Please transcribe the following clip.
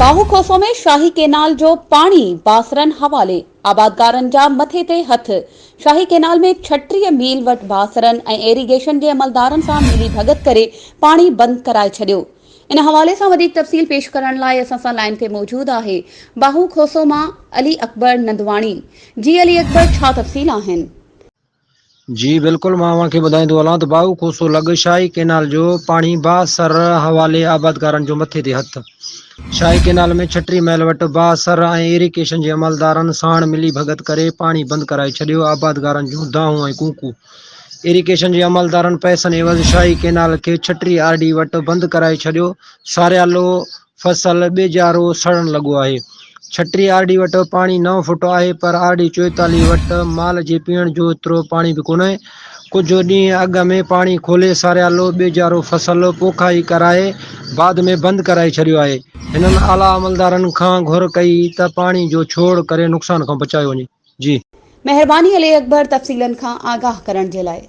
باهو کوسو ۾ شاهي ڪينال جو پاڻي بااثرن حوالي، آبادگارن جا مٿي تي هٿ، شاهي ڪينال ۾ 36 ميل وٽ بااثرن ۽ ايريگيشن جي عملدارن سان ملي ڀڳت ڪري پاڻي بند ڪرائي ڇڏيو. ان حوالي سان وڌيڪ تفصيل پيش ڪرڻ لاء اسان سان لائين تي موجود آهي باهو کوسو مان علي اڪبر نندواڻي. جي علي اڪبر ڇا تفصيل آهن؟ جي بلڪل مان اوهان کي ٻڌائيندو هلان ته باهو کوسو لڳ شاهي ڪينال جو پاڻي بااثر حوالي آبادگارن جو مٿي تي هٿ شاهي ڪينال ۾ 36 ميل وٽ بااثر ۽ ايريگيشن جي عملدارن ساڻ ملي ڀڳت ڪري پاڻي بند ڪرائي ڇڏيو آبادگارن جون دانهون ۽ ڪوڪون ايريگيشن جي عملدارن پئسن عيوض شاهي ڪينال کي 36 آر ڊي وٽ بند ڪرائي ڇڏيو ساريالو فصل ٻيجارو سڙڻ لڳو آهي. 36 آر ڊي وٽ پاڻي نو فوٽ آهي پر آر ڊي 44 وٽ مال جي پيئڻ جو ايترو پاڻي به ڪونهي. ڪجهه ڏينهن اڳ ۾ پاڻي کولي ساريالو ٻيجارو فصل پوکائي ڪرائي بعد ۾ بند ڪرائي ڇڏيو آهي. هنن اعليٰ عملدارن کان گهر ڪئي ته پاڻي جو ڇوڙ ڪري نقصان کان بچايو وڃي. جي. مهرباني علي اڪبر تفصيلن کان آگاهه ڪرڻ جي لاء.